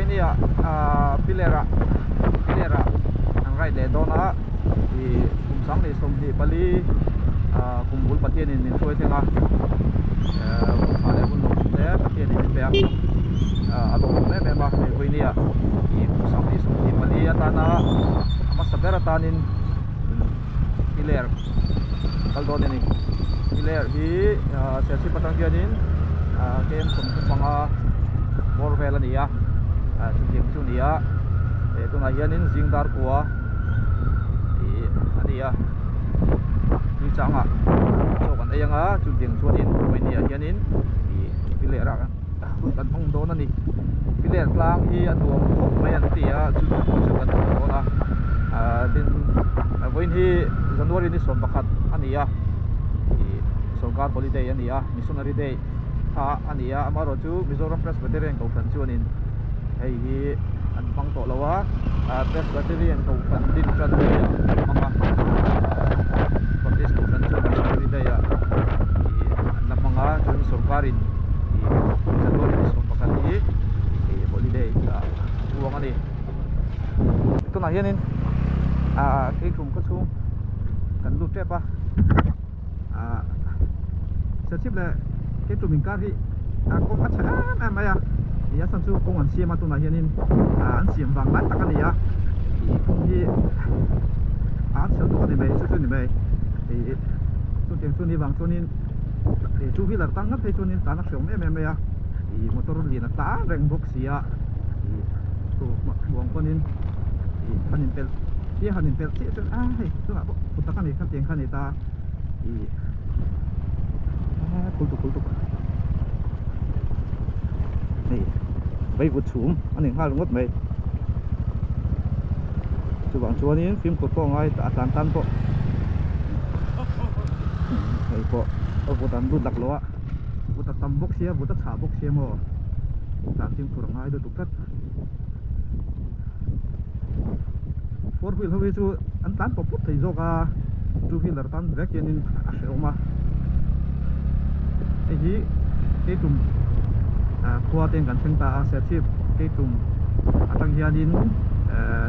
Vawinia pillar ah pillar ah an ride leh dawn a ih kum sanghnih 24 kum bul Pathianin min hruai thleng a hun tha leh hun lo te Pathianin min pe a a lawmawm em em a hei Vawinia ih kum 2024 atana a hmasa ber atanin piler kal dawn a ni piler hi Serchhip atang hianin kem 35 bawr vel a ni a chutiang chu a ni a eh tunah hianin zing dar kua ih a ni a tui changah chaw kan ei anga chutiang chuanin vawinia hianin ih piler ah hun kan hmang dawn a ni piler tlang hi a nuam khawp mai an ti a chu pawh chu kan hmu dawn a ah tin vawiin hi January ni 11 a ni a ih sorkar holiday a ni a missionary day kha a ni a amaherawh chu Mizoram Presbyterian Kohhran chuanin hei hi an hmang tawh lo a ah Presbyterian Kohhran din tan day ah an hmang a ah Baptist Kohhran chuan missionary day ah ih an la hmang a chuan sorkarin ih January ni 11 hi ih holiday ah a puang a ni. Tunah hianin ah keitum khaw chhung kan lut tep a ah Serchhip leh keitum inkar hi a kawng a chhe em em mai a ih a chhan chu kawng an siam a tunah hianin ah an siam vang lai tak a ni a ih kawng hi a chhe lutuk a ni mai chu chu a ni mai ih chutiang chu ni vang chuanin ih two wheeler tang ngat phei chuanin tan a hreawm em em mai a ih motor lian a tlan reng bawk si a ih chu hmuang pawnin ih han inpelh chiah han inpelh chiah chuan a hei chungah pawh kut tak a ni khatiang kha a ni ta ih a kul tuk kul tuk hei vaivut chhum a ni nghal ringawt mai chuvang chuanin fimkhur pawh a ngai a tlan tan pawh hei pawh a vut an lut laklawh a vut a tam bawk sia vut a chhah bawk sia maw tlan fimkhur a ngai lutuk tlat four wheel ho hi chu an tlan pawp pawp thei zawk a two wheeler tan vek hianin a hrehawm a hei hi keitum ah khua te kan thleng ta a Serchhip keitum atang hianin eh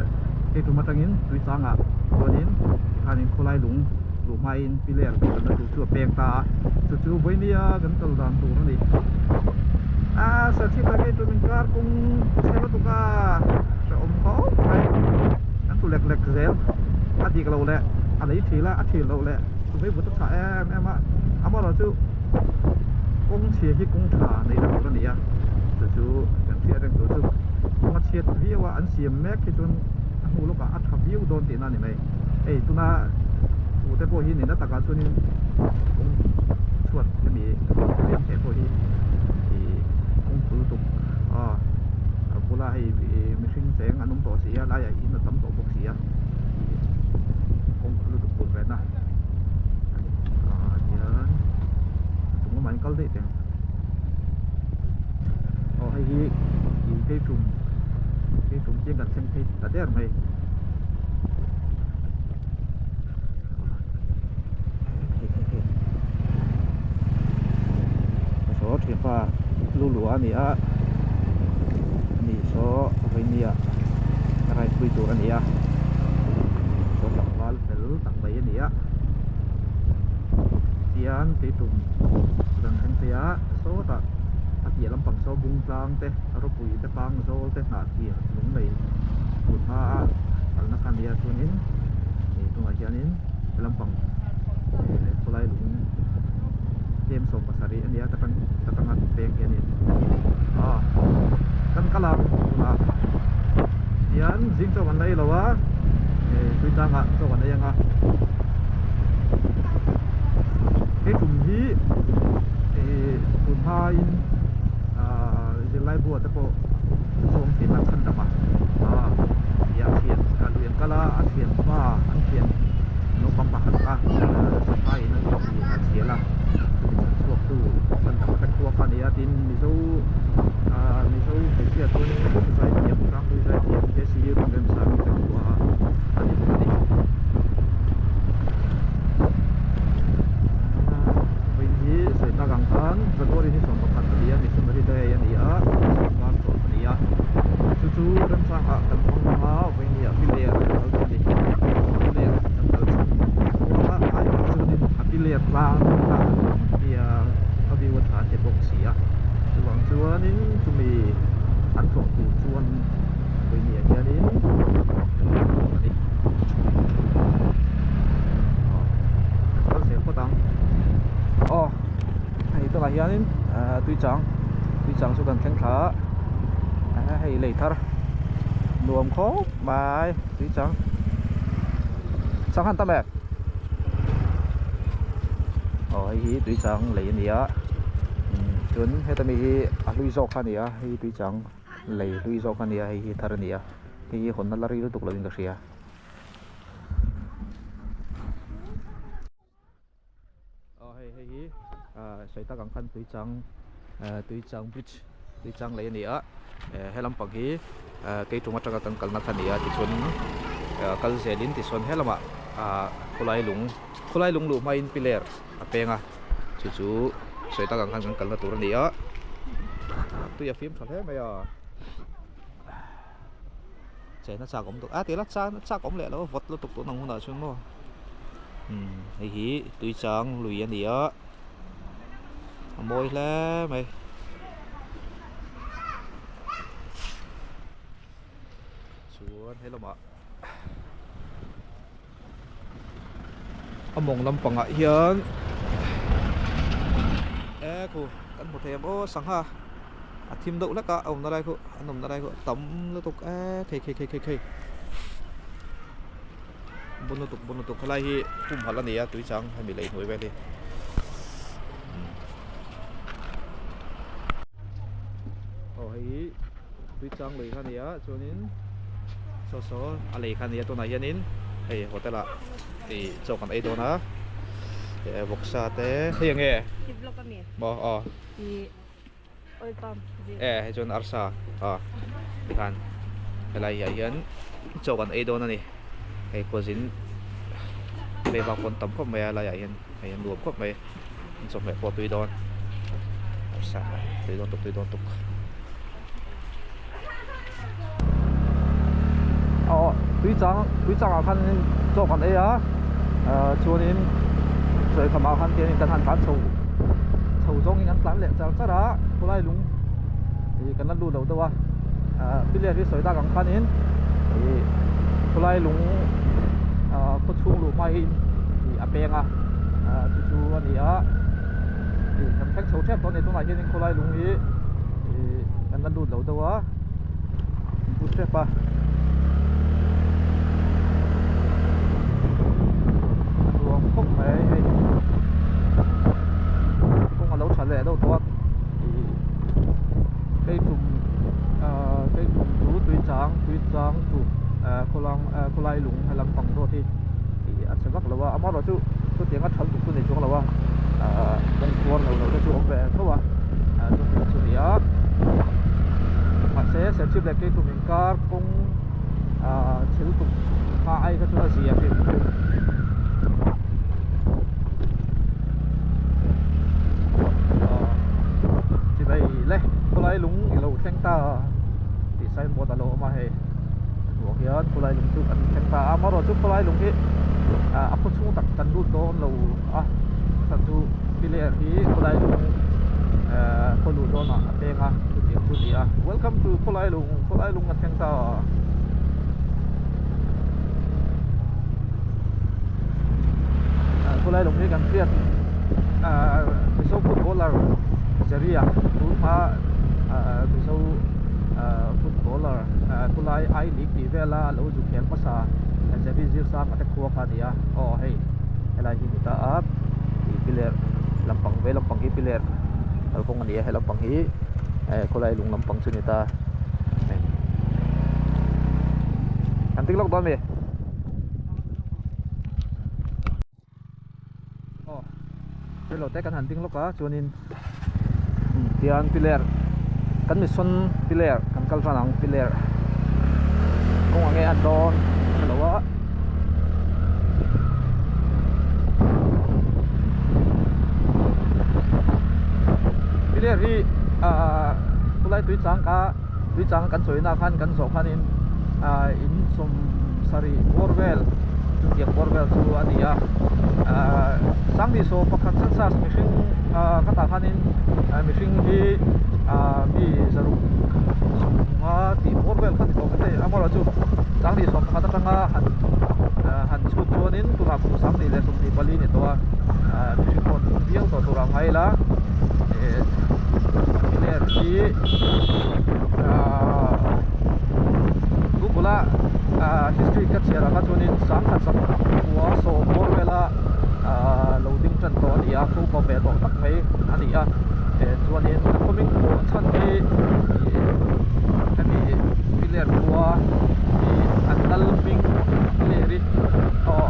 keitum atangin tuichangah chuanin tikhanin khawlai lung luh hmain piler kalna tur chu a peng ta a chu chu vawinia kan kal dan tur a ni a Serchhip leh keitum inkar kawng chhe lutuk a hrehawm khawp mai kan tlu lek lek zel a dik loh leh a lei thil a a thil loh leh vaivut a chhah em em a amaherawhchu kawng chhia hi kawng tha neih na tur a ni a chu chu kan hriat reng tur chu kawng a chhiat viau a an siam mek hi chuan a hnu lawkah a tha viau dawn tihna a ni mai hei tuna thu te pawh hi nihna takah chuanin kawng chhuat hemi riam thei pawh hi ih kawng phul lutuk a a bula hei ih mihring cheng an awm tawh si a laiah in a tam tawh bawk si a ih kawng phul lutuk tur ve na a ni ah hian a chung lamah hian kal daih teh ang aw hei hi ih keitum keitum chiang kan thleng phei ta der mai. Saw thianpa lu luah a ni a ani saw vawinia ride pui tur a ni a saw tlangval fel tak mai a ni a tihian keitum kan thleng phei a sawtah a piah lampang saw bung tlang te rawpui te pang zawl te hnah thir lung nei tun hma a kalna kha a ni a chuanin ih tunah hianin he lampang eh khawlai lung tlem 17 a ni a ta tang ta tanga peng hianin ah kan kal a tunah hian zing chaw kan la ei lo a eh tui tlangah chaw kan ei ang a he tum hi eh tun hmain ah zirlai buah te pawh chuang thei tan chhan dam a ah ih a thian a lui an kal a a thian hma an thian naupang pakhat a sangha in a chhial a chumi chhan chhuak tu chhan dam te khua kha a ni a tin mizo ah mizo hmeichhia chuanin zai thiam hranghlui zai thiam J C U Remsangi te khua a ni bawk a ni. Vawiin hi sawi tak ang khan January ni 11 a ni a Missionary Day a ni a sorkar chawlh a ni a. tlangah kan hmang ang a vawinia piler kan kal dawn a ni piler kan kal chhan kuanga ai ah chuanin a piler tlang kha a nuam an tia a view a tha te bawk si a chuvang chuanin chumi an tlawh tur chuan vawinia hianin kan kal dawn a ni aw kan kal zel phawt ang aw hei tunah hianin tuichang tuichang chu kan thleng thla a hei lei thar nuam khawp mai tuichang sanghan tam em aw hei hi tuichang lei a ni a chuan heta mi hi a hlui zawk kha a ni a hei hi tuichang lei hlui zawk a ni a hei hi thar a ni a hei hi hawnna la rei lutuk lovin ka hria. Aw hei hei hi ah sawi tak ang khan tuichang ah tuichang bridge tuichang lei a ni a eh he lampang hi ah keitum atanga kan kalna kha a ni a tichuanin ah kal zelin tichuan he lamah ah khawlai lung khawlai lung luh hmain piler a peng a chu chu sawi tak ang khan kan kalna tur a ni a tui a fim tha hle mai a. Chena chak awm tuk a tila chak chak awm leh lo vawt lutuk tun ang hunah chuan maw umm hei hi tui chang lui a ni a a mawi hle mai chuan he lamah a mawng lampangah hian e khu kan hmu thei ang aw sangha. A thim deuh hlek a a awmna lai khu an awmna lai khu a tam lutuk e khei khei khei khei khei bun lutuk bun lutuk helai hi humhalh a ni a tuichang hemi lei hnuai vel hi aw hei hi tuichang lui kha a ni a chuanin saw saw a lei kha a ni a tunah hianin hei hotel ah ih chaw kan ei dawn a eh vawksa te hei eng nge maw aw. E hei chuan arsa a tikhan helai ah hian chaw kan ei dawn a ni hei khuazin hei bak pawn tam khawp mai a helai ah hian hei a nuam khawp mai chawhmeh pawh a tui dawn arsa tui dawn tuk tui dawn tuk aw tui chang tui changah khan chaw kan ei a ah chuanin chawi khamah khan tiangin kan han tlan chho chho zawngin an tlan leh char char a khawlai lung ih kan la lut lo deuh a ah pillar hi sawi tak ang khanin ih khawlai lung ah khaw chhung luh hmain ih a peng a ah chu chu a ni a ih kan thleng chho tep tawh a ni tunah hianin khawlai lung hi ih kan la lut lo deuh a an lut tep a a nuam khawp mai hei kawng a lo tha leh deuh tawh a ih hei tum ah hei tum chu tui chang tui chang chu ah khawlang ah khawlai lung he lampang road hi ih a chhe vak lo a amaherawhchu chutiang a tha lutuk chu ni chuang lo a ah kawng khuar lo lo te chu a awm ve tho a ah chutiang chu a ni a mahse serchhip leh keitum inkar kawng ah thil tuk hma ai kha chuan a zia hrim hrim ah chibai le khawlai lung i lo thleng ta tih signboard a lo awm a hei a hnuah hian khawlai lung chu kan thleng ta a amaherawhchu khawlai lung hi ah a khaw chhung tak kan lut dawn lo a chhan chu piler hi khawlai lung eh khaw luh dawnah a peng a chutiang chu a ni a welcome to khawlai lung khawlai lung a thleng ta ah khawlai lung hi kan hriat ah mizo footballer Jerry-a tun hma ah mizo ah footballer ah khawlai I league tih vela a lo zu khel hmasa Jerry Zirsanga te khua kha a ni a aw hei helai hi a ni ta a ih piler lampang vei lampang hi piler kalkawng a ni a he lampang hi eh khawlai lung lampang chu a ni ta hei an tik lawk dawn a mi aw reilo te kan han ding lawk a chuanin tian piler kan mission piler kan kal tan ang piler kawng ang nge a dawn a lo a. Piler hi ahh khulai tui chang ka tui chang kan chawina khan kan zawh khanin. ah in sawm sarih bawr vel chutiang bawr vel chu a ni a ah sanghnih sawm pakhat census mihring ah ka tah khanin mihring hi ah mi zaruk sawmnga tih bawr vel kha ni tawh maithei amaherawhchu sanghnih sawm pakhat atanga han han chhut chuanin tunah kum sanghnih leh 24 ni tawh a ah mihring pawh an pung viau tawh tur a ngai la eh piler hi ah google a ah history ka chhiar ang a chuanin sangkhat sakkhua sawm bawr vela ah lo ding tan tawh a ni a khupa ve tawh tak mai a ni a eh chuanin a khawming pawh chhan hi ih hemi piler khua hi an lal hming piler hi aw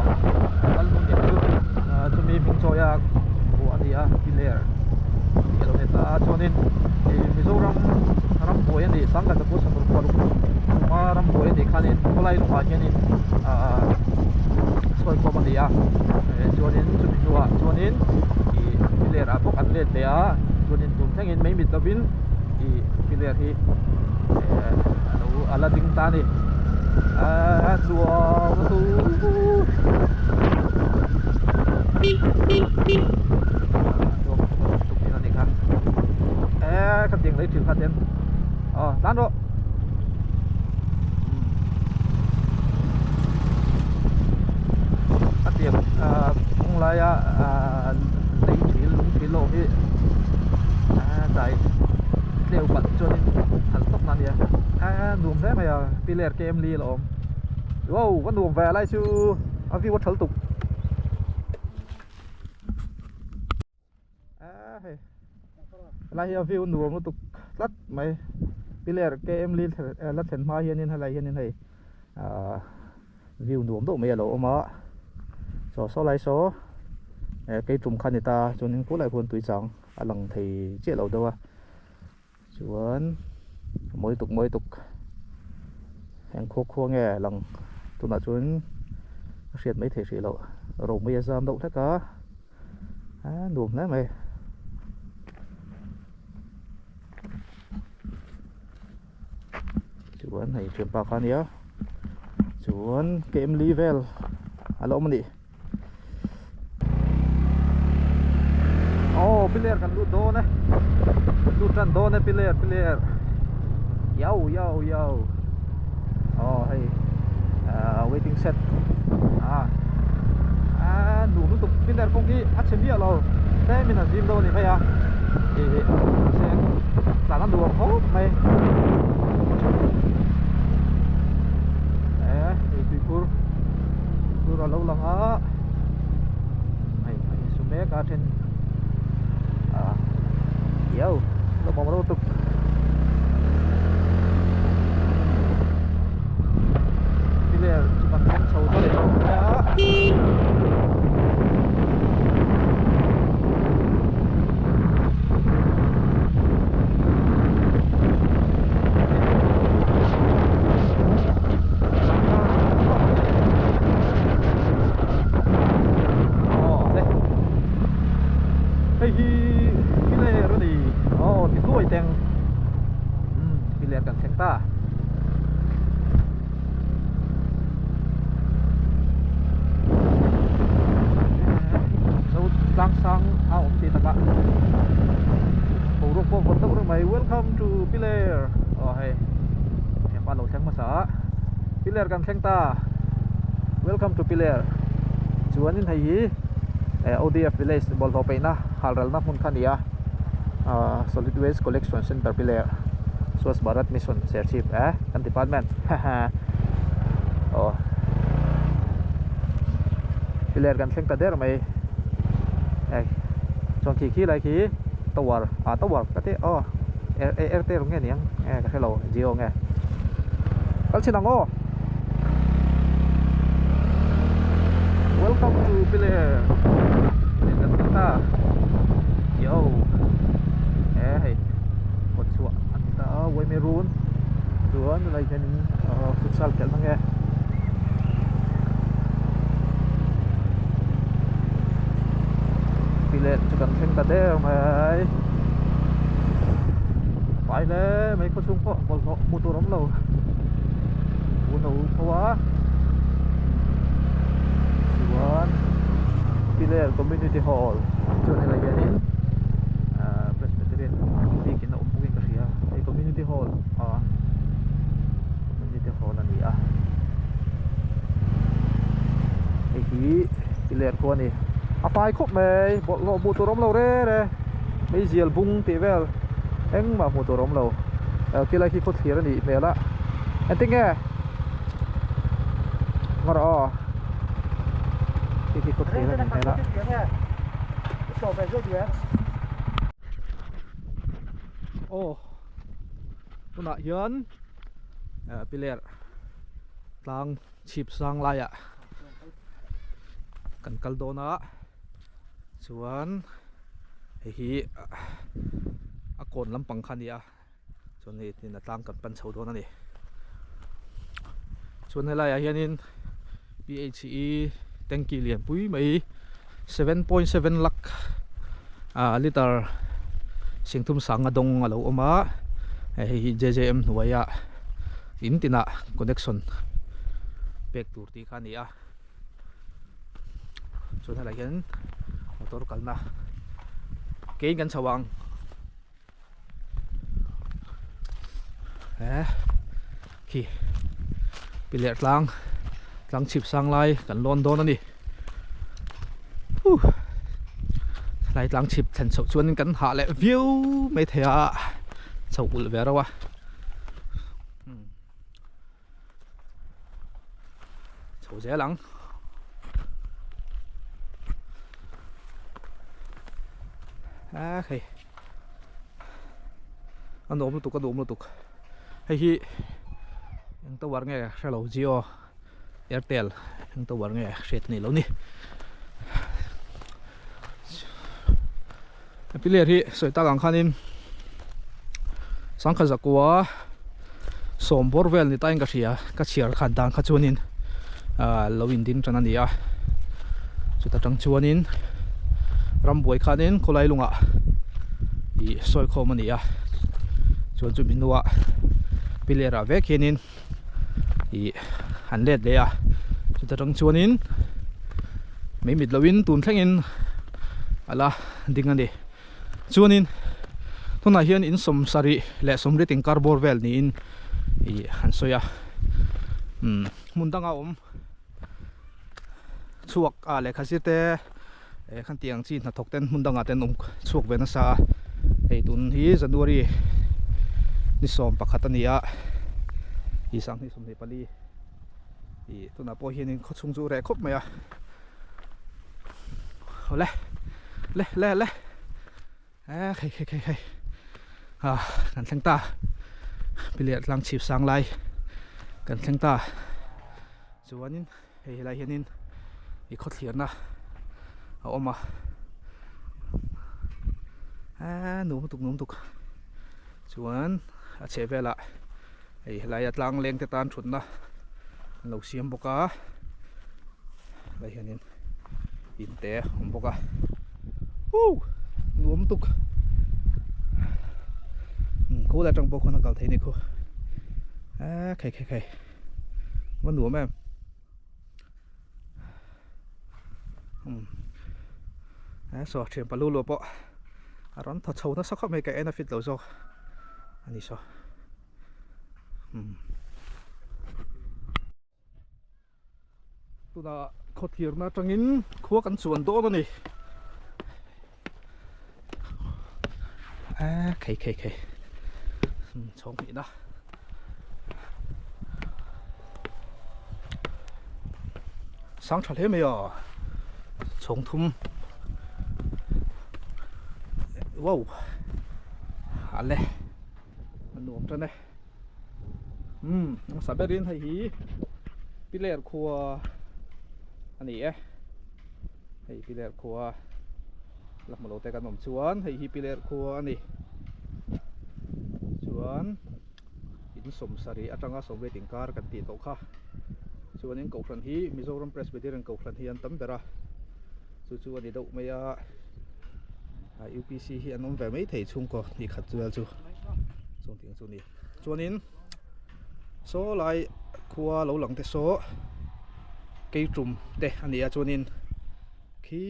an lal hming nih chu ah chumi hming chawi a buah a ni a piler tih a lo ni ta a chuanin ih Mizoram rambuai a nih sangkhat a paruk paruk kuma rambuai a nih khanin khawlai lungah hianin ah sawi khawm a ni a eh chuanin chumi hnuah chuanin ih piler ah bawk an let leh a chuanin tun thlengin mai mit lovin ih piler hi eh a lo a la ding ta a ni ah nuam a chu eh khatiang lei thil kha ten aw tlan rawh khatiang ah kawng laia ah lei thil lung thil lo hi ah dai tleu palh chuanin phal tawp na ania ah nuam hle mai a piler kem li a awm wow ka nuam ve lai chu a view a tha lutuk. A hei helai hi a view nuam lutuk tlat mai piler KM li la thlen hma hianin helai hianin hei ahh view nuam deuh mai a lo awm a saw saw lai saw eh keitum kha a ni ta chuanin khulai khuan tui chang a lang thei chiah lo deuh a chuan mawi tuk mawi tuk eng khua khua nge lang tunah chuan a hriat mai theih hrih loh romei a zam deuh hlek a a nuam hle mai chuan hei thianpa kha a nia chuan kem li vel a la awm a ni. Aw piler kan lut dawn e lut tan dawn e piler piler yau yau yau aw hei ah waiting shed ah ah nuam lutuk piler kawng hi a chhe miah lo tlemin a zim dawn a ni mai a ih mahse tlan a nuam khawp mai eh hei tuikhur. Tur a lo lang a hei a insu mek a then ah diau lawmawm reuh tuk piler chu kan thleng chho ta leh tawh mai a. Hei hi piler a ni aw ti hluai teng umm piler kan thleng ta zo tlang sang a awm tih takah boruak pawh a vawt deuh reng mai welcome to piler aw hei. Hepa lo thleng hmasa a Piler kan thleng ta Welcome to Piler chuanin hei hi eh ODF village bawlhhlawh peihna halralna hmun kha a ni a ah solid waste collection center Piler Swachh Bharat mission Serchhip eh kan department haha aw Piler kan thleng ta der mai hei chuan khi khi lai khi tower ah tower ka ti aw. Airtel nge niang e ka hrelo Jio nge kal chhin ang aw Welcome to Piler hei kan thleng ta yo e hei kawt chhuah a ni ta a Waimi run chuan helai hianin futsal khelh na nge. Pilet chu kan thleng ta der mai fai hle mai khaw chhung pawh bawlhhlawh hmuh tur awm lo buh no tho a chuan Piler Community Hall chuan helai hianin ahh Presbyterian biakin a awm bawkin ka hria hei Community Hall ah Community Hall a ni a hei hi Piler khua a ni a fai khawp mai bawlhhlawh hmuh tur a awm lo reng reng meizial bung tih vel engmah hmuh tur a awm lo khilai khi khawthlir a nih hmel a engtin nge ngaw rawh aw khi khi khawthlir a nih hmel a. Aw tunah hian piler tlang chhip sang laiah kan kal dawn a chuan hei hi a kawn lampang kha a ni a chuan hei tin a tlang kan pan chho dawn a ni chuan helaiah hianin P_H_E tanky lianpui mai 7.7 lakh ah liter singthum sanga dawng a lo awm a hei hi J_J_M hnuaiah in tinah connection pek tur tih kha a ni a chuan helaiah hian motor kalna kein kan chho ang. He khi piler tlang tlang chhip sang lai kan lawn dawn a ni huh helai tlang chhip thlen chhoh chuan kan hah leh viau mai thei a chho ulh ve reuh a. Chho zel ang. A hei. A nuam lutuk a nuam lutuk. Hei hi eng tower nge hre lo Jio Airtel eng tower nge hriat ni lo ni. Piler hi sawi tak ang khanin sangkhat zakua sawm bawr vel ni tain ka hria ka chhiar khat dan kha chuanin ah lo in ding tan a ni a chuta tang chuanin rambuai khanin khawlai lungah ih sawi khawm a ni a chuan chumi hnuah piler ah vek hianin ih an let leh a chuta tang chuanin mai mit loin tun thlengin a la ding a ni chuanin tunah hian in sawm sarih leh sawmriat inkar bawr vel niin ih an sawi a umm hmun danga awm chhuak ah lehkha zir te eh khatiang chi hnathawk ten hmun dangah ten awm chhuak ve nasa a hei tun hi January ni sawm pakhat a ni a ih sanghnih sawmhnih pali ih tunah pawh hianin khawchhung chu reh khawp mai a awle le le le eh hei hei hei hei ah kan thleng ta piler tlang chhip sang lai kan thleng ta chuanin hei helai hianin i khawthlirna a awm a eee nuam lutuk nuam lutuk chuan a chheh velah hei helaia tlang leng te tan thutna an lo siam bawk a helai hianin in te a awm bawk a woo nuam lutuk khaw atang pawh khawn a kal theih a ni khu eee khai khai khai. Va nuam em umm he saw thian palu luah pawh a rawn thaw chho nasa khawp mai ka en a fit lo zawk a ni saw umm tunah khawthirna atangin khua kan chuan dawn a ni a khei khei khei chhawng hnih na sang tha hle mai a chhawng thum wow a le a nuam tan e umm a hmasa berin hei hi piler khua a ni e. Hei piler khua la hmu lo te kan awm chuan hei hi piler khua a ni chuan in sawm sarih atanga sawmriat inkar kan tih tawh kha chuanin kohhran hi Mizoram Presbyterian kohhran hi an tam ber a chu chu a ni deuh mai a U_P_C hi an awm ve mai thei chhungkaw hnih khat vel chu chungtiang chu a ni chuanin saw lai. Khua lo lang te saw keitum te a ni a chuanin khi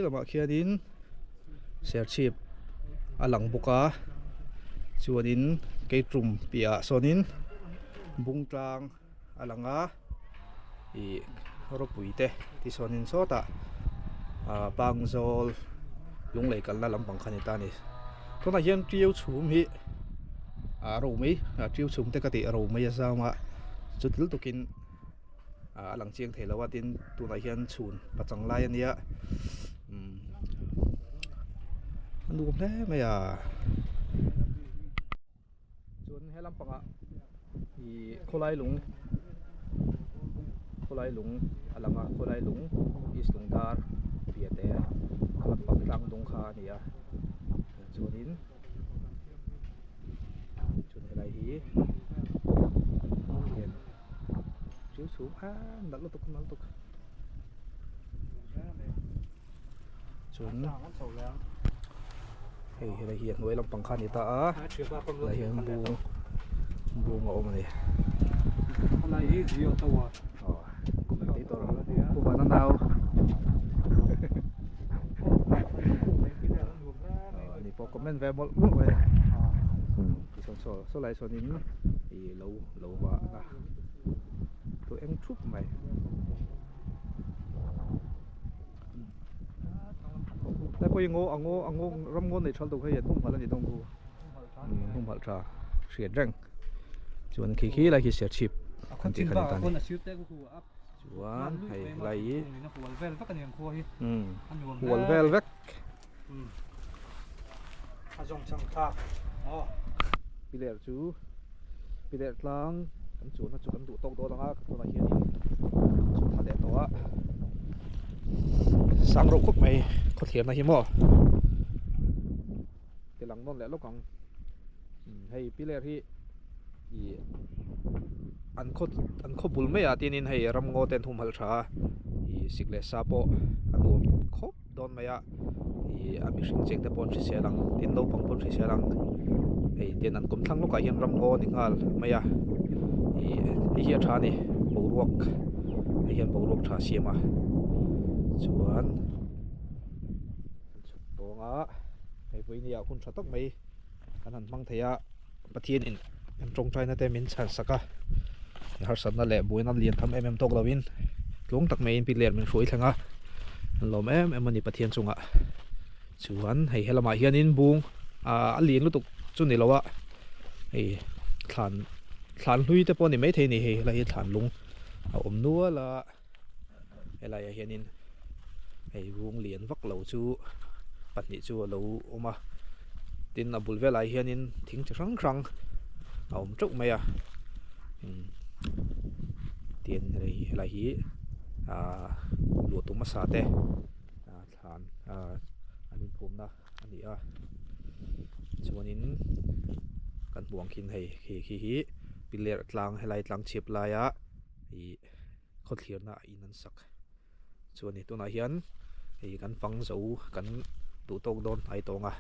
lamah khianin serchhip a lang bawk a chuanin keitum piahah sawnin bung tlang a lang a ih rawpui te tichuanin sawtah ah pangzawl lunglei kalna lampang kha a ni ta a ni tunah hian tiu chhum hi ah ro mai ah tiu chhum te ka tih ro mai a zam a chuti lutukin ah a lang chiang thei lo a tin tunah hian chhun pachang lai a nia umm a nuam hle mai a. Chuan he lampangah ih khawlai lung khawlai lung a lang a khawlai lung east lung dar piah te a lampang tlang dung kha a ni a chuanin chuan helai hi hian chu chhum a nalh lutuk nalh lutuk. Chuan hei helai hi a hnuai lampang kha a ni ta a helai hian bung bung a awm a ni aw commentator pu vana nau aw ani pawh comment ve mawlh mawlh mai tichuan saw saw lai sawnin ih lo lo vah a thu eng thup mai. Lai pawh hi ngaw a ngaw a ngaw ram ngaw nei thal deuh hei an humhalh a ni dawn khu humhalh tha hriat reng chuan khi khi lai khi serchhip an tih kha ni ta a ni chuan hei lai hi hual vel vek piler chu piler tlang kan chuanna chu kan duh tawk dawn ang a tunah hianin chhuk thla leh tawh a sang reuh khawp mai khawthliarna hi maw ti lang nawn leh lawk ang hei piler hi ih an khaw an khaw bul maiah tinin hei ramngaw te an humhalh tha a ih sik leh sa pawh a nuam khawp. Dawn mai a ih a mihring cheng te pawh an hrisel ang tin naupang pawh an hrisel ang hei tin an kawm thlang lawkah hian ramngaw a ni nghal mai a ih hei hi a tha a ni boruak hei hian boruak tha a siam a chuan an chhuk tawng a hei vawiin ah hun tha tak mai kan han hmang thei a Pathianin kan tawngtaina te min chhan sak a harsatna leh buaina lian tham em em tawk lovin tluang tak maiin piler min hruai thleng a an lawm em em a ni Pathian chungah chuan hei helamah hianin bung ah a lian lutuk chu ni lo a hei thlan thlan hlui te pawh a ni maithei a ni hei helai hi thlan lung a awm nual a helaiah hianin hei bung lian vak lo chu pahnih chu a lo awm a tin a bul velah hianin thing chi hrang hrang a awm teuh mai a tin hei helai hi ahh luah tum hmasa te ah thlan ah an inphumna a ni a chuanin kan hmuh ang khian hei khi khi hi piler tlang helai tlang chhip laia ih. Khawthlirna a in an sak chu a ni. Tunah hian hei kan fang zo kan duh tawk dawn hnai tawng a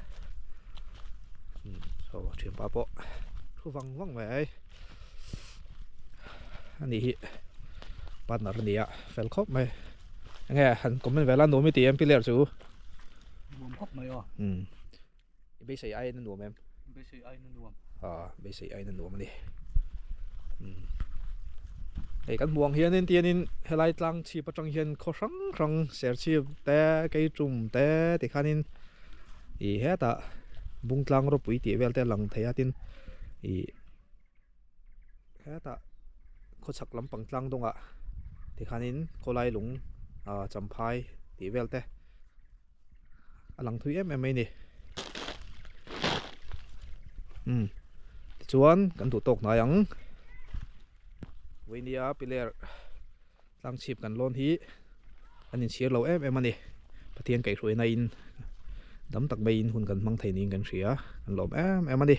so thianpa pawh thu vang vang mai a ni hi partner a ni a fel khawp mai enge han comment vel a nuam i ti em piler chu nuam khawp mai aw I beisei aiin a nuam em? Beisei aiin a nuam. Aa, beisei aiin a nuam a ni. Umm. Hei kan hmuh ang hianin tianin helai tlang chhip atang hian khaw hrang hrang serchhip te keitum te tikhanin ih hetah bung tlang ropui tih vel te a lang thei a tin ih hetah khawchhak lampang tlang dawngah tikhanin khawlai lung ah champhai tih vel te. a lang thui em em mai a ni umm tichuan kan duh tawk hnai ang vawini a piler tlang chhip kan lawn hi an inchhir lo em em a ni Pathian kaihhruaina in dam tak maiin hun kan hmang thei niin kan hria kan lawm em em a ni.